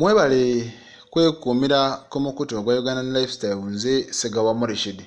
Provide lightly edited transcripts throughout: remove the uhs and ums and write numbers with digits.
Mwebale kwekuumira ku mukutu ogwa Ugandan Lifestyle. Nze Ssegawa Murishid.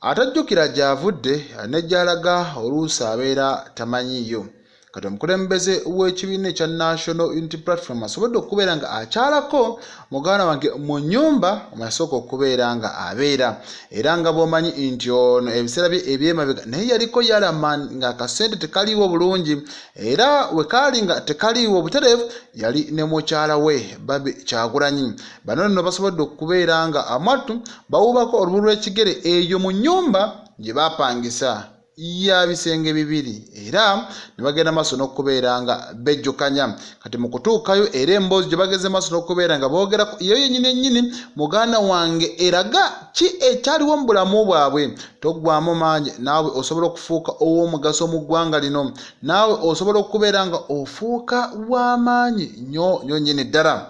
Atajjukira gy'avudde ne gy'alaga oluusi abeera tamanyiiyo. Kati omukulembeze w'ekibiina ekya National Unity Platform asobodde okubeera nga akyalako muganda wange mu nnyumba mweyasooka okubeera nga abeera, era nga bw'omanyi nti ono ebiseera bye eby'emabega naye yaliko yalama ng'akasente tekaliiwo bulungi, era we kaali nga tekaliiwo butereevu yali ne mukyala we Barbie Kyagulanyi. Bano nno basobodde okubeera nga amwattu bawuubako olubu lw'ekigere eyo mu nnyumba gye baapangisa ya bisenge bibiri, era ne bagenda maaso n'okubeera nga bejjukanya. Kati mu kutuukayo era emboozi gye bageze maaso n'okubeera nga boogerako yeyo yennyini ennyini muganda wange eraga ki ekyaliwo mu bulamu bwabwe. Toggwamu maanyi, naawe osobola okufuuka ow'omugaso mu ggwanga lino, naawe osobola okubeera nga ofuuka w'amaanyi nnyo nnyo nnyini ddala.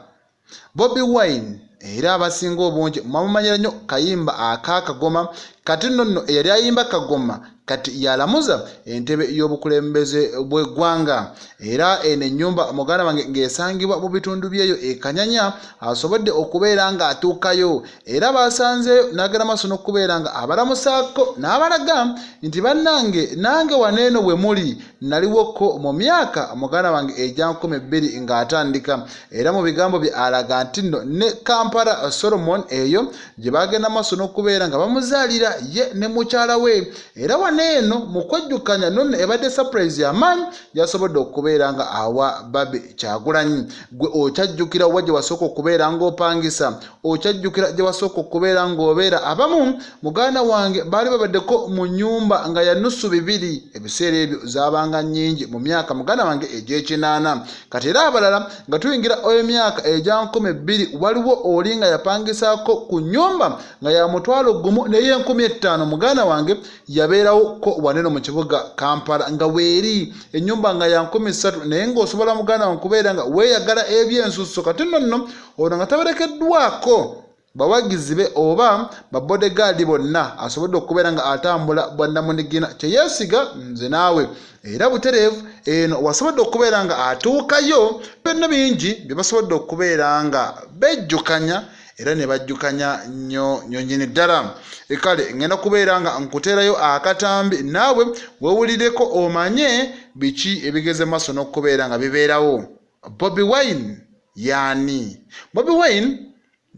Bobi Wine era abasinga obungi mwamumanyira nnyo kayimba aka Kagoma. Kati nno nno eyali ayimba Kagoma kati yalamuza entebe y'obukulembeze bw'eggwanga, era eno ennyumba muganda wange ng'esangibwa mu bitundu byeyo e Kanyanya asobodde okubeera ng'atuukayo, era basanzeeyo n'agenda maaso n'okubeera nga abalamusaako n'abalaga nti bannange nange wano eno we muli naliwoko mu myaka muganda wange egya 2000 ng'atandika. Era mu bigambo bye alaga nti nno ne Kampala Solomon eyo gye bagenda maaso n'okubeera nga bamuzaalira ye ne mukyala we, era wano eno mu kwejjukanya nonno ebadde surprise y'amaanyi yasobodde okubeera nga awa Barbie Kyagulanyi. Gwe okyajjukira wa gye wasooka okubeera ng'opangisa? Okyajjukira gye wasooka okubeera ng'obeera? Abamu muganda wange baali babaddeko mu nnyumba nga ya nusu bibiri, ebiseera ebyo zaabanga nnyingi mu myaka muganda wange egy'ekinaana. Kati era abalala nga tuyingira emyaka egya 2000, waliwo oli nga yapangisaako ku nnyumba nga ya 10,000 n'ey'enkumi ttaano. Muganda wange yabeerawoko waneno mu kibuga Kampala nga weeri ennyumba nga ya 3000, naye ng'osobola muganda wange kubeera nga weeyagala ebyensusso. Kati nno nno ono nga taberekeddwako bawagizi be oba babodegaadi bonna, asobodde okubeera nga atambula bwannamunigina kyeyeesiga nze naawe, era butereevu eno wasobodde okubeera nga atuukayo. Byonna bingi bye basobodde okubeera nga bejjukanya era ne bajjukanya nnyo nnyo nnyini ddala. Kale ŋŋenda kubeera nga nkuteerayo akatambi naawe weewulireko omanye biki ebigeze maaso n'okubeera nga bibeerawo. Bobi Wine yaani? Bobi Wine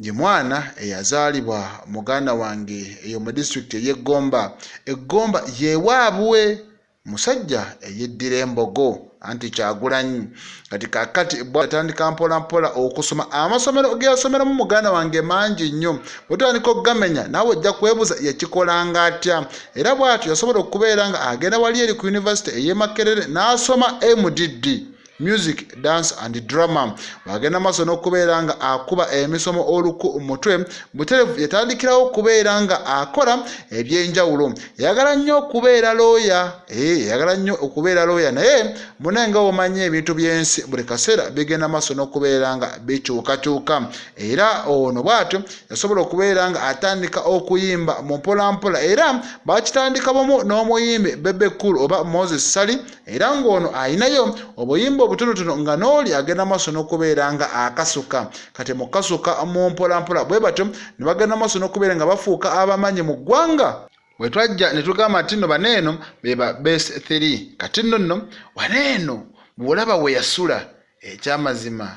ye mwana eyazaalibwa muganda wange eyo mu disitulikiti ey'Eggomba. Eggomba yewaabwe musajja eyeddira embogo anti Kyagulanyi. Kati kakati bwatandika mpola mpola okusoma, amasomero ge yasomeramu muganda wange mangi nnyo, bwetandika okugamenya naawe ojja kwebuuza yakikolanga atya. Era bw'atyo yasobola okubeera nga agenda wali eri ku yunivasite ey'e Makerere n'asoma MDD, Music, Dance and Drama. Wagenda maaso n'okubeera nga akuba emisomo oluku mutwe buterevu, yatandikirawo okubeera nga akola ebyenjawulo. Yayagala nnyo okubeera looya, yayagala nnyo okubeera looya, naye munaye nga womanyi ebintu by'ensi buli kaseera bigenda maaso n'okubeera nga bikyukakyuka. Era ono bw'atyo yasobola okubeera nga atandika okuyimba mu mpolampola, era bakitandika bumu n'omuyimbi Bebe Cool oba Moses Ssali, era ng'ono ayinayo obuyimba obutonotono nga n'oli agenda maaso n'okubeera nga akasuka. Kati mu kasuka mu mpolampola bwe batyo ne bagenda maaso n'okubeera nga bafuuka abamanyi mu ggwanga. Bwe twajja ne tugamba nti nno bano eno be ba base 3. Kati nno nno wano eno bw'olaba we yasula, ekyamazima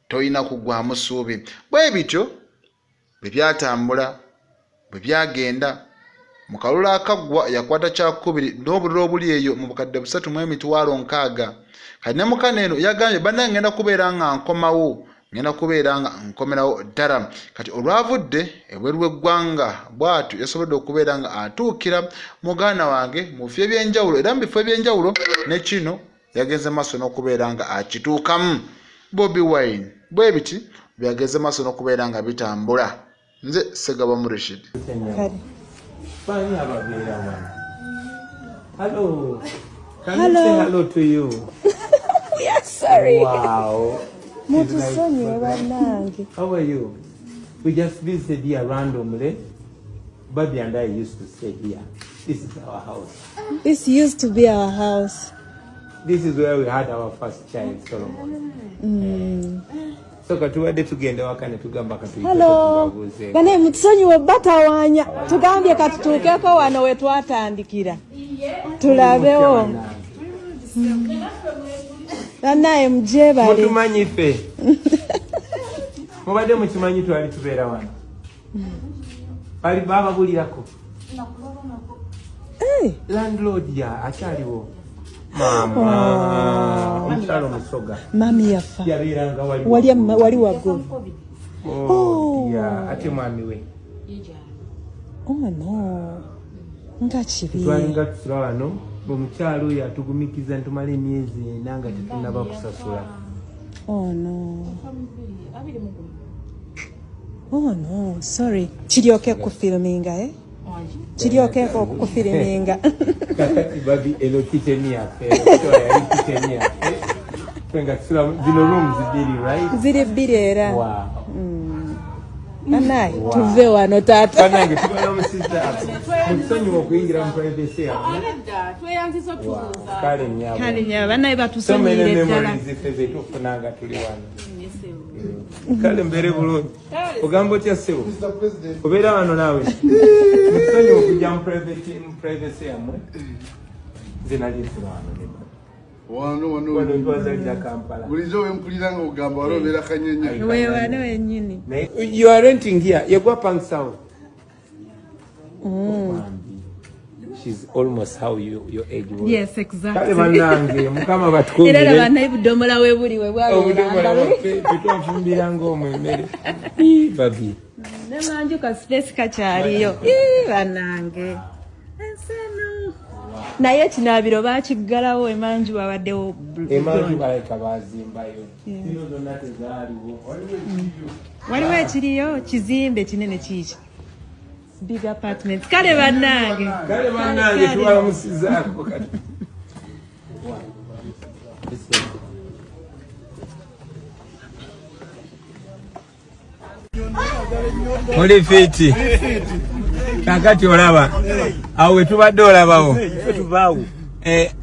tolina kuggwamu ssuubi. Bwe bityo bwe byatambula, bwe byagenda. Mu kalulu akaggwa yakwata kyakubiri n'obululu obuli eyo mu 360,000. Kati ne mukano eno yagambye, bannange ngenda kubeera nga nkomawo, ngenda kubeera nga nkomerawo ddala. Kati olwavudde ebweru w'eggwanga bw'atyo yasobodde okubeera nga atuukira muganda wange mu bifo eby'enjawulo, era mu bifo eby'enjawulo ne kino yagenze maaso n'okubeera nga akituukamu. Bobi Wine bwe biti byageze maaso n'okubeera nga bitambula. Nze Segaba Murishid. Bani ababeera wano? Hello. Can Hello. we say hello to you? Yes, sorry. Wow. Mutusonyiwe bannange. How are you? We just visited here randomly. Bobby and I used to stay here. This is our house. This used to be our house. This is where we had our first child, Solomon. So katubadde tugenda waka ne tugamba Hello. Bane mutusonyiwe batawaanya tugambye katutuukeko wano we twatandikira tulabewo. Banaye mujebale. Mutumanyi ffe. Mubadde mukimanyi twali tubeera wano. Bali bababulirako. Hey. Landlord ya akyaliwo. Mama, omukyalo omusoga. Mami yafa. Yabeeranga wali. Wali wali waggulu. Oh, yeah. Ate mwami we. Oh no. Nga kibi. Twalinga tusula wano omukyalo oyo atugumikiza ntumala emyezi ena nga tetunaba kusasula. Oh no. Oh no, sorry. Kiryoke kufilminga eh? Kiryoke okukufilminga. Kakati babi eno kitchen yaffe. Yali kitchen yaffe. Ffe nga tusula zino rooms bbiri right? Ziri bbiri era. Wow. Banaye tuve wano taata. Banange tubalamusizza mutusonyiwa okuyingira mu privacy yammwe. Tweyanziza otubuuza. Kale nnyabo. Kale nnyabo banaye So many batusonyiyire ddala. memories ffe ze tufuna nga tuli wano. Kale mbeere bulungi. Ogamba otya ssebo? Obeera wano naawe? Mutusonyiwa okujja mu privacy yammwe. Nze nali nsula wano ne baba. Wano wano Wano twazalira Kampala. Bulijjo wempulira nga ogamba wali obeera Kanyenya. We wano wennyini. You are renting here. Yegwa Pangsawo. Bambi. She's almost how you, your age was. Yes, exactly. Kale bannange Mukama batukuumire. Era laba naye budomola we buli we Obudomola bwabeeranga. bwaffe tetwafumbiranga omwo emmere. Ii, babi. Ne manju ka space kakyaliyo. Ii, bannange. Ensi eno. Naye ekinaabiro baakiggalawo emanju wabaddewo Emanju balabika baazimbayo. Zino zonna tezaaliwo. Waliwo ekiriyo kizimbe kinene kiiki. Big apartments. Kale bannange. Kale bannange tubalamusizaako kati. Muli fiti kakati olaba awo wetubadde olabawo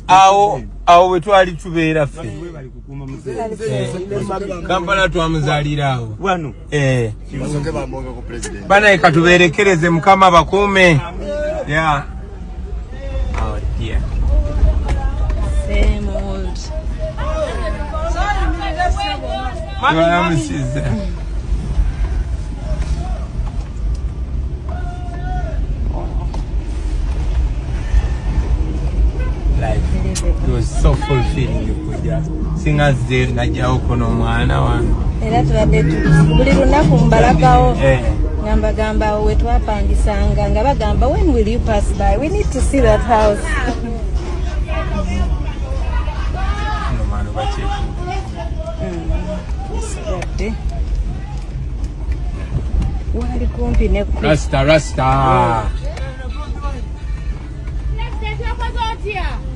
awo awo wetwali tubeera ffe Kampala twamuzaalira awo banaye katubeerekereze Mukama bakuume. Yeah. Oh dear. Same old. Tubalamusiza. Life. It was so fulfilling okujja. Singa nze najjawo kuno omwana wange. Era tubadde buli lunaku mbalagawo. Nga mbagamba awo we twapangisanga nga bagamba when will you pass by? We need to see that house. Ono mwana bakyefu. Sigadde. Wali kumpi ne Rasta rasta.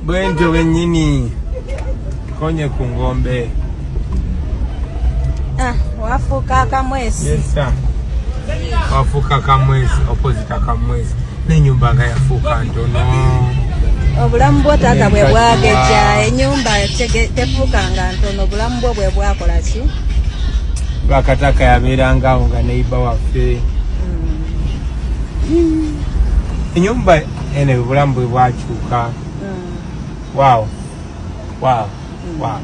Bwentyo bwennyini. Konye ku ngombe. Ah, wafuuka akamwesi. Yes sir. Wafuuka kamwesi, opposite akamwesi. N'ennyumba nga yafuuka ntono. Obulamu bwo taata bwe bwagejja, ennyumba tefuukanga ntono, obulamu bwo bwe bwakola ki? Lwakataka yabeeranga awo nga neighbor waffe. Ennyumba eno obulamu bwe bwakyuka. Wow. Wow. Wow.